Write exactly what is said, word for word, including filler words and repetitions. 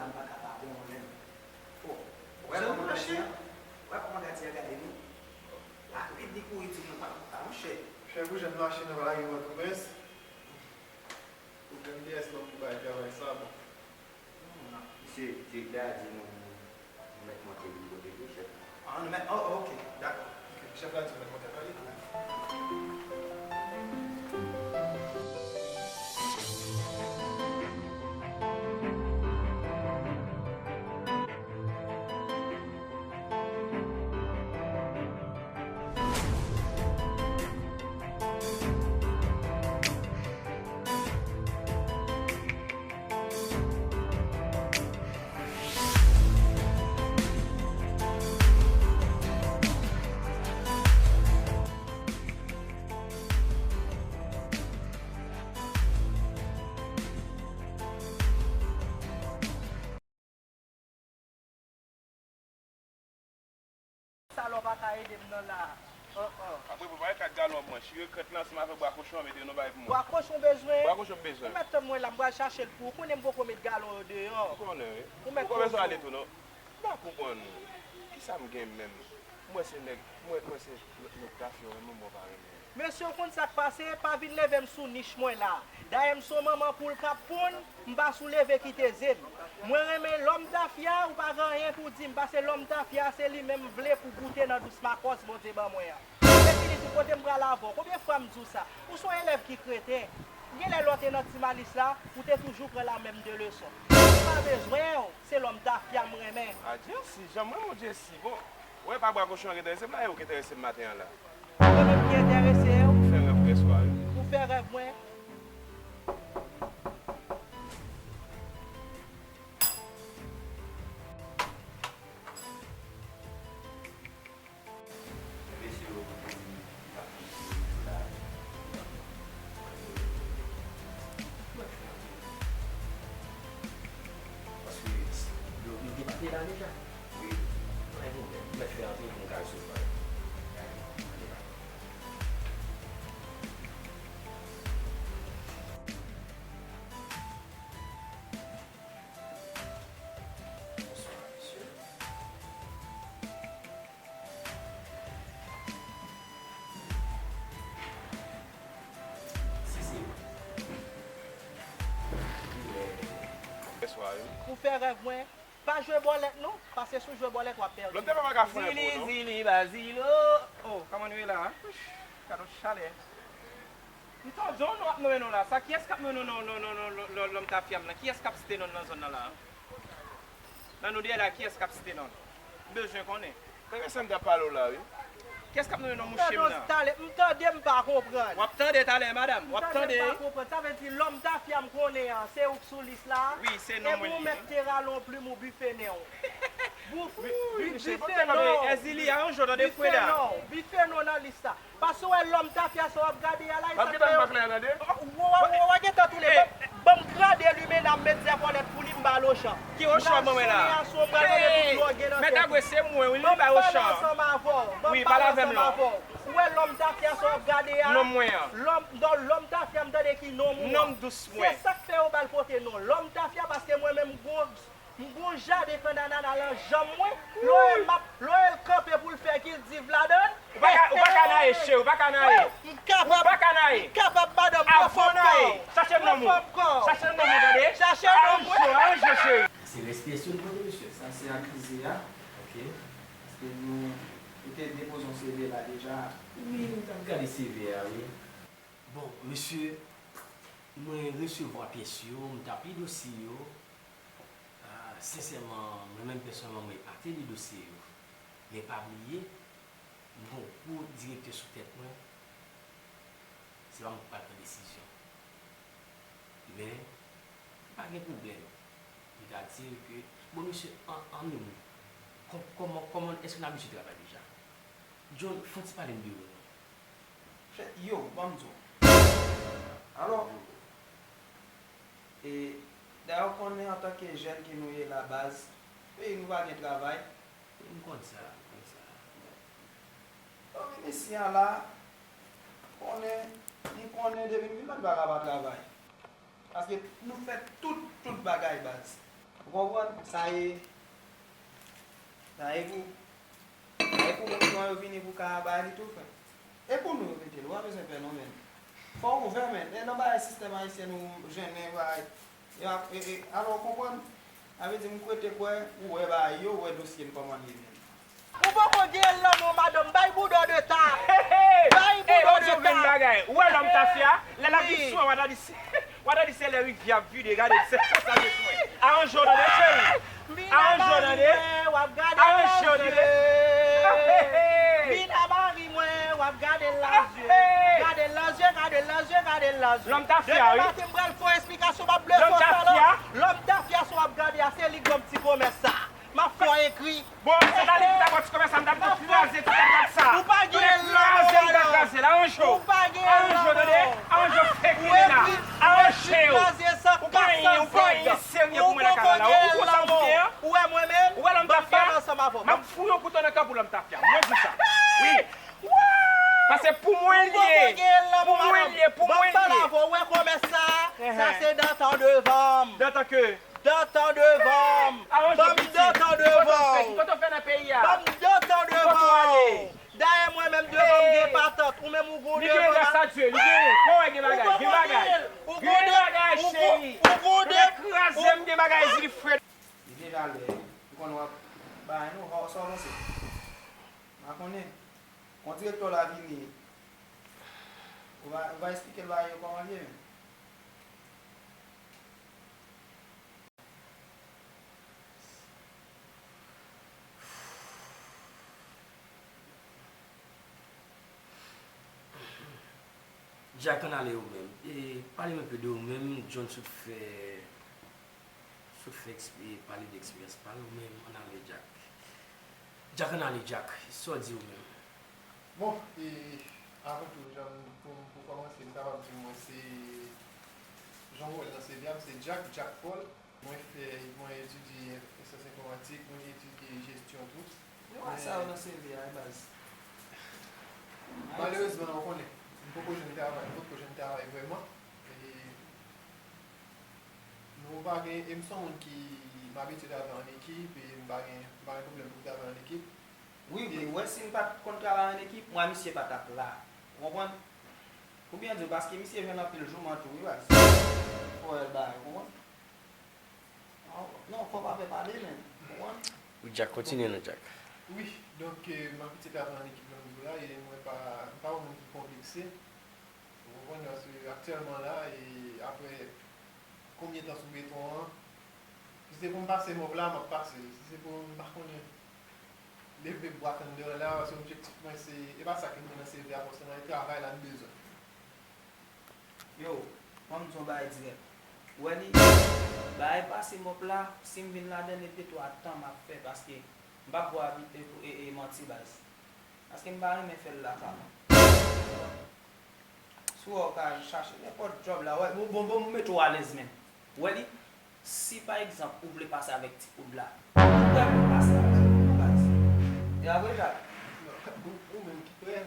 M pa ka pa bon menm. O, ou wè kòman gadi a, ou wè kòman gadi a gade nou? Rapid li kouri di nou pa, pa monchè. Chèf ou jwenn mache nan lari Pòtoprens. Ou jwenn D S lòm pou bay travay sa bon. Misye, direktè a di nou, nou mèt monte vin kote l wi, chèf. Ah, nou mèt, oh, oh, ok, dakò. Ok, chèf la di nou mèt monte, ale. Sa lò pa ka ede m nan la. An, an. Apre pou bay kat galon mwen, chire krèt lan ansanm avèk bwa kochon an, mete nou bay pou mwen. Bwa kochon bezwen? Bwa kochon m bezwen. Ou mèt tann mwen la, m pral chache l pou ou. Konnen m poko met galon yo deyò. M konnen wi. Ou mèt bezwen ale tou non. M pa konprann. Kisa m gen menm? M wè se nèg, m wè, m wè se nèg tafya yo renmen, mwen pa renmen. Mesye, w konn sa k pase? Pa vin leve m sou nich mwen la. Dayè m se yon manman poul k ap ponn, m pa sou leve kite ze m. Mwen renmen lòm tafya, ou pa gen anyen pou di m, paske lòm tafya se li menm m vle pou goute nan dous makòs Bondye ban mwen an. Mwen fini tou, kote m pral avè w? Konbyen fwa m di w sa? Ou se yon elèv ki kreten. Genlè lè w te nan Ti Malis la, ou te toujou pran la menm de leson. M pa bezwen w, se lòm tafya m renmen. Adye si, jan m renmen w Jesi. Bon, ou wè pa bwa kochon an k enterese m la, e ou k enterese m maten an la. Mwen menm ki enterese w. Ou fè rèv mwen swa wi. Ou fè rèv mwen. Mesye yo kote m t ap tann pou yo la. Mwen fè antre. Paske yo, yo depake la deja. Wi. Pa gen pwoblèm. Mwen fè antre pou m ka resevwa yo. Gade, gade la. Bonswa, mesye. Si, si. Bonswa, wi. Ou fè rèv mwen. Pa jwe bòlèt non, paske si w jwe bòlèt w ap pèdi. Lòt te pa ka fè pou nou. Zili, zili, bazilo. Oh, kòman nou ye la? Gad yon chalè. M tande yon non ap nonmen non la. Sa kiyès k ap nonmen non, non, non, non, non, lòm tafya m nan? Kiyès k ap site non nan zòn nan la? Nan nou dèyè la, kiyès k ap site non? M bezwen konnen. Tande sa m t ap pale w la, wi. Kiyès k ap nonmen non mouche m nan? Talè, m tande m pa konprann. W ap tande talè, madanm. W ap tande. M pa konprann. Sa vle di lòm tafya m konnen an, se ou k sou lis la? Wi, se non mwen li ye. Epi ou mèt te rale yon plim ou bife nen w. Bif-, wi, wi, bife non. Èzili a yon jò tande kweda. Bife non, bife non nan lis la. Paske w wè lòm tafya sa w ap gade a la, e sa k fè yo. W ap gentan tounen. Ban m grade limena m met zèvòlèt pou li m ba l Ochan. Ki Ochan ban mwen la? Mèt Agwe se mwen wi, li bay Ochan. Ban m pale ansanm avè w. Ban m pale ansanm avè w. Ou wè lòm tafya sa w ap gade a? Non mwen an. Lòm, non, lòm tafya m tande ki non mwen. Non m dous mwen. Se sa k fè yo ba l pote non lòm tafya paske mwen menm m gon M gon jaden kannanana lan janm mwen. Lè w wè m ap, lè w wè l kanpe pou l fè kildiv ladan l. Ou pa ka, ou pa ka naye, cheri, ou pa ka naye. M kapab, ou pa ka naye. M kapab, madanm, pran fòm kò w. Chache nonm ou. Pran fòm kò w. Chache nonm ou, tande? Chache nonm mwen. Aranje w, aranje w, cheri. Se lespesyon l pote, mesye. Sa se akize a. Ok. Paske nou, nou te depoze yon C V la deja. Wi, m t ap gade C V a, wi. Bon, mesye, mwen resevwa pyès yo, m t ap li dosye yo. Ah, sensèman, mwen menm pèsonèlman, mwen pa te li dosye yo. Men pa bliye, m gon gwo direktè sou tèt mwen. Se pa mwen ki pral pran desizyon. Men, pa gen pwoblèm. M ta di l ke, bon, mesye, an, an de mo, kò-, kòman, kòman, èske n abitye travay deja? John, fè yon ti pale m de ou non. Yo, ban m di w. Alò, e, dayè w konnen antanke jèn ke nou ye la baz, peyi nou pa gen travay. M konn sa, m konn sa. Yo vin isi a la, konnen, m konnen depi m vin la, m pa ka pa travay. Paske nou fè tout, tout bagay baz. Ou konprann? Sa ye, sa ye pou, sa ye pou moun ki yo vini pou ka bay li tou, frè. E pou nou yo mete l, ou pa bezwen pè non, menn. Fò w ouvè, menn. E nan bagay sistèm ayisyen nou jennen, bagay. E, e, e, alò, ou konprann? Sa vle di, m kwete kwè, ou wè bagay yo, ou wè dosye n kòman l ye, menn. Ou poko gen lanmou, madanm. Bay bouda de ta. Hey, hey! Bay bouda de ta. Ou wè lòm tafya? Lè l ap vin sou mwen, w a ta di se, w a ta di se lè rivyè ap vide, gade se konsa l ye sou mwen. Aranje w tande, cheri. Aranje w tande. Aranje w tande. Mina mari mwen, w ap gade l nan zye. Gade l nan zye, gade l nan zye, gade l nan zye. Lòm tafya, wi. Demen maten, m pral fè yon esplikasyon, m ap blese w sa la. Lòm tafya, sa w ap gade a, se li k ban m ti pwomès sa. M ap fè w ekri. Bon, se ta li ki ta pran ti komès sa, m t ap tou kraze ti tab sa. Ou pa gen lanmou, madanm. Kraze l, aranje w. Ou pa gen lanmou. Aranje w, tande? Aranje w, fake li la. Aranje w. Ou pa gen, ou pa gen serye pou mwen nan kay la. Ou konn sa m gen an? Ou wè mwen menm? Ou wè lòm tafya? M ap fouye yon kouto nan kanpe w lòm tafya. Mwen di w sa. Wi. Paske pou mwen l ye. Pou mwen l ye, pou mwen l ye. Ou wè komès sa? Sa se dantan devan m. Dantan ke? Dantan devan m. Ban m dantan devan w. Kote w fè nan peyi a? Ban m dantan devan w. Dayè mwen menm devan m gen patant. Ou menm ou gon devan. Li gen gras a Dye, li gen. Kò w gen bagay, gen bagay. Gen bagay, cheri. Ou te kraze m, gen bagay, di li frè. Li deja lè. Ou konn w ap bay nou, sa w panse? M pa konnen. Kon direktè w la vini, ou va, ou va eksplike l bagay yo kòman l ye, menm. Jack, ann ale ou menm. E, pale m enpe de ou menm, John sot fè, sot fè eksp-, e, pale de eksperyans pa l ou menm, ann ale Jack. Jack, ann ale Jack, sa w di ou menm? Bon, e, avan tou, jan m, pou, pou kòmanse, m kapab di mwen se, jan w wè l nan C V a, m se Jack, Jack Paul. Mwen fè, mwen etidye syans enfòmatik, mwen etidye jesyon tou. Yo wè sa yo nan C V a, baz. Malerezman, ou konnen, m poko jwenn travay, m potko jwenn travay vrèman. E nou pa gen, e m se yon moun ki, m abitye travay an ekip, e m pa gen, m pa gen pwoblèm pou m travay an ekip. Wi, wi, ou wè, si m pa t konn travay an ekip, mwen, misye pa t ap la. Ou konprann? Pou byen di w, paske misye jwenn anpil jouman tou, wi, baz. Fò w wè l bagay, ou konprann? Non, fò pa fè pale, menm. Ou konprann? Wi, Jack, kontinye non, Jack. Wi, donk, eh, m abitye travay an ekip nan nivo la, e mwen pa, m pa yon moun ki konplekse. Ou konprann, paske aktyèlman la, e apre konbyen tan sou beton an, si se pou m pase mòp la, m ap pase l. Si se pou m, pa konnen, leve bwa k anndan an la, paske objektif mwen se, e pa sa ki mwen nan C V a fòseman, e travay la m bezwen. Yo, ban m di yon bagay dirèk. Ou wè li, bagay pase mòp la, si m vin ladan l, e de twa tan m ap fè, paske m p ap ba w e, e, e manti, baz. Paske m pa renmen fè l lakay mwen. Si w wè w ka chache nenpòt djòb la, wè, bon, bon, bon, m mete w alèz menm. Ou wè li, si pa egzanp ou vle pase avèk ti koud la, ou prè pou pase avè l, baz. E apre sa, ou, ou menm ki prè,